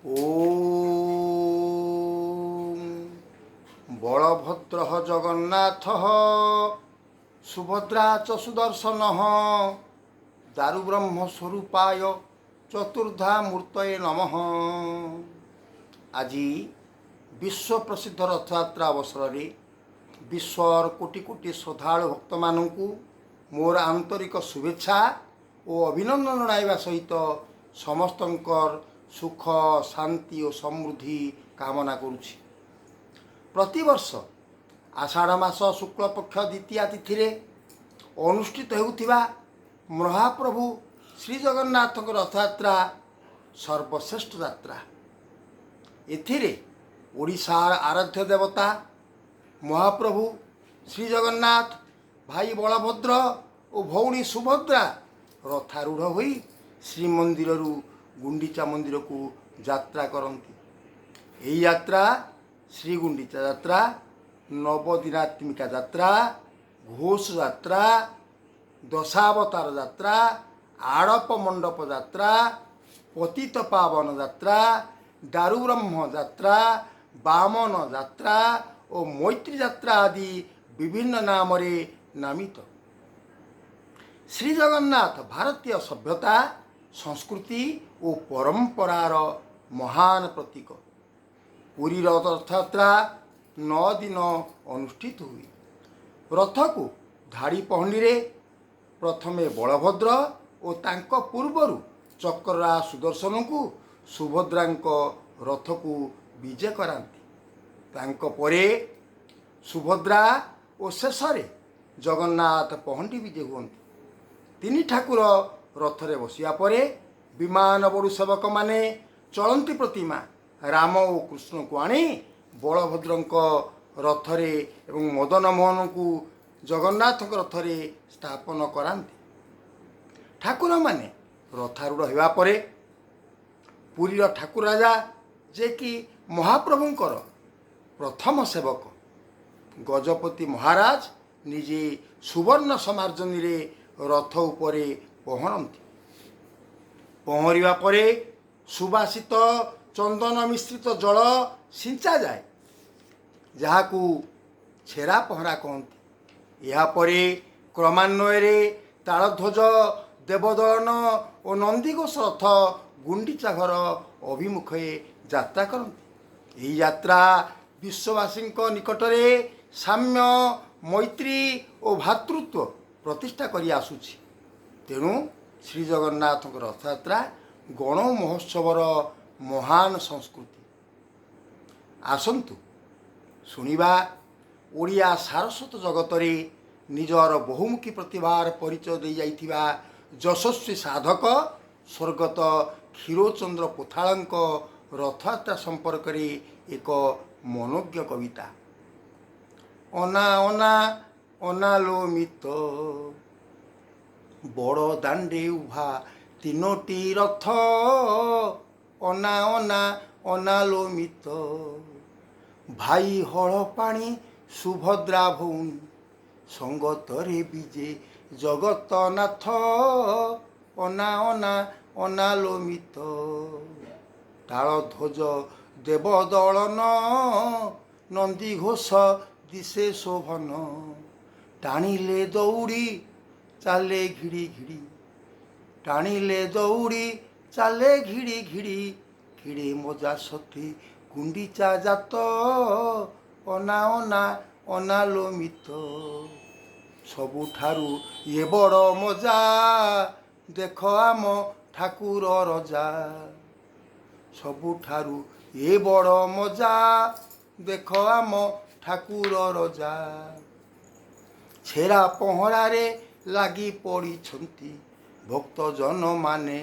ଓଁ ବଳଭଦ୍ର ଜଗନ୍ନାଥ ସୁଭଦ୍ରା ଚ ସୁଦର୍ଶନ ଦାରୁବ୍ରହ୍ମ ସ୍ୱରୂପାୟ ଚତୁର୍ଦ୍ଧା ମୂର୍ତ୍ତୟେ ନମଃ। ଆଜି ବିଶ୍ୱ ପ୍ରସିଦ୍ଧ ରଥଯାତ୍ରା ଅବସରରେ ବିଶ୍ୱର କୋଟି କୋଟି ଶ୍ରଦ୍ଧାଳୁ ଭକ୍ତମାନଙ୍କୁ ମୋର ଆନ୍ତରିକ ଶୁଭେଚ୍ଛା ଓ ଅଭିନନ୍ଦନ ଜଣାଇବା ସହିତ ସମସ୍ତଙ୍କର ସୁଖ, ଶାନ୍ତି ଓ ସମୃଦ୍ଧି କାମନା କରୁଛି। ପ୍ରତିବର୍ଷ ଆଷାଢ଼ ମାସ ଶୁକ୍ଳପକ୍ଷ ଦ୍ୱିତୀୟା ତିଥିରେ ଅନୁଷ୍ଠିତ ହେଉଥିବା ମହାପ୍ରଭୁ ଶ୍ରୀଜଗନ୍ନାଥଙ୍କ ରଥଯାତ୍ରା ସର୍ବଶ୍ରେଷ୍ଠ ଯାତ୍ରା। ଏଥିରେ ଓଡ଼ିଶାର ଆରାଧ୍ୟ ଦେବତା ମହାପ୍ରଭୁ ଶ୍ରୀଜଗନ୍ନାଥ, ଭାଇ ବଳଭଦ୍ର ଓ ଭଉଣୀ ସୁଭଦ୍ରା ରଥାରୂଢ଼ ହୋଇ ଶ୍ରୀମନ୍ଦିରରୁ ଗୁଣ୍ଡିଚା ମନ୍ଦିରକୁ ଯାତ୍ରା କରନ୍ତି। ଏହି ଯାତ୍ରା ଶ୍ରୀଗୁଣ୍ଡିଚା ଯାତ୍ରା, ନବଦିନାତ୍ମିକା ଯାତ୍ରା, ଘୋଷ ଯାତ୍ରା, ଦଶାବତାର ଯାତ୍ରା, ଆଡ଼ପ ମଣ୍ଡପ ଯାତ୍ରା, ପତିତ ପାବନ ଯାତ୍ରା, ଦାରୁବ୍ରହ୍ମ ଯାତ୍ରା, ବାମନ ଯାତ୍ରା ଓ ମୈତ୍ରୀ ଯାତ୍ରା ଆଦି ବିଭିନ୍ନ ନାମରେ ନାମିତ। ଶ୍ରୀଜଗନ୍ନାଥ ଭାରତୀୟ ସଭ୍ୟତା, ସଂସ୍କୃତି ଓ ପରମ୍ପରାର ମହାନ ପ୍ରତୀକ। ପୁରୀର ରଥଯାତ୍ରା 9 ଦିନ ଅନୁଷ୍ଠିତ ହୁଏ। ରଥକୁ ଧାଡ଼ି ପହଣ୍ଡିରେ ପ୍ରଥମେ ବଳଭଦ୍ର ଓ ତାଙ୍କ ପୂର୍ବରୁ ଚକ୍ରରାଜ ସୁଦର୍ଶନଙ୍କୁ ସୁଭଦ୍ରାଙ୍କ ରଥକୁ ବିଜେ କରାନ୍ତି। ତାଙ୍କ ପରେ ସୁଭଦ୍ରା ଓ ଶେଷରେ ଜଗନ୍ନାଥ ପହଣ୍ଡି ବିଜେ ହୁଅନ୍ତି। ତିନି ଠାକୁର ରଥରେ ବସିବା ପରେ ବିମାନ ବଡ଼ୁ ସେବକମାନେ ଚଳନ୍ତି ପ୍ରତିମା ରାମ ଓ କୃଷ୍ଣଙ୍କୁ ଆଣି ବଳଭଦ୍ରଙ୍କ ରଥରେ ଏବଂ ମଦନ ମୋହନଙ୍କୁ ଜଗନ୍ନାଥଙ୍କ ରଥରେ ସ୍ଥାପନ କରାନ୍ତି। ଠାକୁରମାନେ ରଥାରୂଢ଼ ହେବା ପରେ ପୁରୀର ଠାକୁର ରାଜା, ଯେ କି ମହାପ୍ରଭୁଙ୍କର ପ୍ରଥମ ସେବକ, ଗଜପତି ମହାରାଜ ନିଜେ ସୁବର୍ଣ୍ଣ ସମାର୍ଜନୀରେ ରଥ ଉପରେ ପହଁରନ୍ତି। ପହଁରିବା ପରେ ସୁବାସିତ ଚନ୍ଦନ ମିଶ୍ରିତ ଜଳ ସିଞ୍ଚାଯାଏ, ଯାହାକୁ ଛେରା ପହଁରା କହନ୍ତି। ଏହାପରେ କ୍ରମାନ୍ୱୟରେ ତାଳଧ୍ୱଜ, ଦେବଦଳନ ଓ ନନ୍ଦିଘୋଷ ରଥ ଗୁଣ୍ଡିଚା ଘର ଅଭିମୁଖେ ଯାତ୍ରା କରନ୍ତି। ଏହି ଯାତ୍ରା ବିଶ୍ୱବାସୀଙ୍କ ନିକଟରେ ସାମ୍ୟ, ମୈତ୍ରୀ ଓ ଭ୍ରାତୃତ୍ୱ ପ୍ରତିଷ୍ଠା କରି ଆସୁଛି। ତେଣୁ ଶ୍ରୀଜଗନ୍ନାଥଙ୍କ ରଥଯାତ୍ରା ଗଣ ମହୋତ୍ସବର ମହାନ ସଂସ୍କୃତି। ଆସନ୍ତୁ ଶୁଣିବା ଓଡ଼ିଆ ସାରସ୍ୱତ ଜଗତରେ ନିଜର ବହୁମୁଖୀ ପ୍ରତିଭାର ପରିଚୟ ଦେଇଯାଇଥିବା ଯଶସ୍ୱୀ ସାଧକ ସ୍ୱର୍ଗତ କ୍ଷୀରୋଚନ୍ଦ୍ର ପୋଥାଳଙ୍କ ରଥଯାତ୍ରା ସମ୍ପର୍କରେ ଏକ ମନୋଜ୍ଞ କବିତା। ଅନା ଅନା ଅନାଲୋ ମିତ, ବଡ଼ ଦାଣ୍ଡେ ଉଭା ତିନୋଟି ରଥ। ଅନା ଅନା ଅନାଲୋ ମିତ, ଭାଇ ହଳ ପାଣି ସୁଭଦ୍ରା ଭଉଣୀ, ସଙ୍ଗତରେ ବିଜେ ଜଗତନାଥ। ଅନା ଅନା ଅନାଲୋ ମିତ, ତାଳଧ୍ୱଜ ଦେବଦଳନ, ନନ୍ଦିଘୋଷ ଦିଶେ ଶୋଭନ। ଟାଣିଲେ ଦଉଡ଼ି ଚାଲେ ଘିଡ଼ି ଘିଡ଼ି, ଟାଣିଲେ ଦଉଡ଼ି ଚାଲେ ଘିଡ଼ି ଘିଡ଼ି, କେଡ଼େ ମଜା ସତେ ଗୁଣ୍ଡିଚା ଯାତ। ଅନା ଅନା ଅନାଲୋ ମିତ, ସବୁଠାରୁ ଇଏ ବଡ଼ ମଜା, ଦେଖ ଆମ ଠାକୁର ରଜା। ସବୁଠାରୁ ଏ ବଡ଼ ମଜା, ଦେଖ ଆମ ଠାକୁର ରଜା। ଛେରା ପହଁରାରେ ଲାଗି ପଡ଼ିଛନ୍ତି ଭକ୍ତ ଜନମାନେ,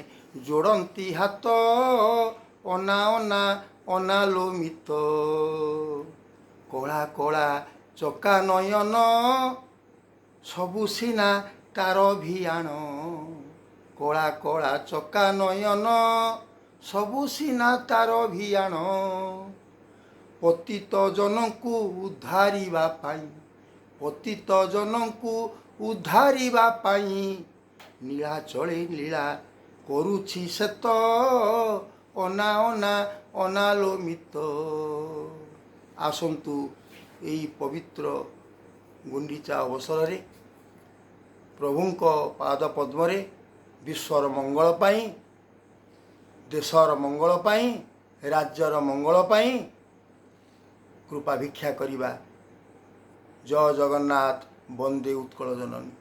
ଯୋଡ଼ନ୍ତି ହାତ। ଅନା ଅନା ଅନାଲୋ ମିତ, କଳା କଳା ଚକା ନୟନ, ସବୁ ସିନା ତାର ଭିଆଣ। କଳା କଳା ଚକା ନୟନ, ସବୁ ସିନା ତାର ଭିଆଣ। ପତିତ ଜନଙ୍କୁ ଉଦ୍ଧାରିବା ପାଇଁ, ପତିତ ଜନଙ୍କୁ ଉଦ୍ଧାରିବା ପାଇଁ, ନୀଳାଚଳେ ଲୀଳା କରୁଛି ସେତ। ଅନା ଅନା ଅନାଲୋ ମିତ। ଆସନ୍ତୁ, ଏଇ ପବିତ୍ର ଗୁଣ୍ଡିଚା ଅବସରରେ ପ୍ରଭୁଙ୍କ ପାଦ ପଦ୍ମରେ ବିଶ୍ୱର ମଙ୍ଗଳ ପାଇଁ, ଦେଶର ମଙ୍ଗଳ ପାଇଁ, ରାଜ୍ୟର ମଙ୍ଗଳ ପାଇଁ କୃପା ଭିକ୍ଷା କରିବା। ଜୟ ଜଗନ୍ନାଥ, ବନ୍ଦେ ଉତ୍କଳ ଜନନୀ।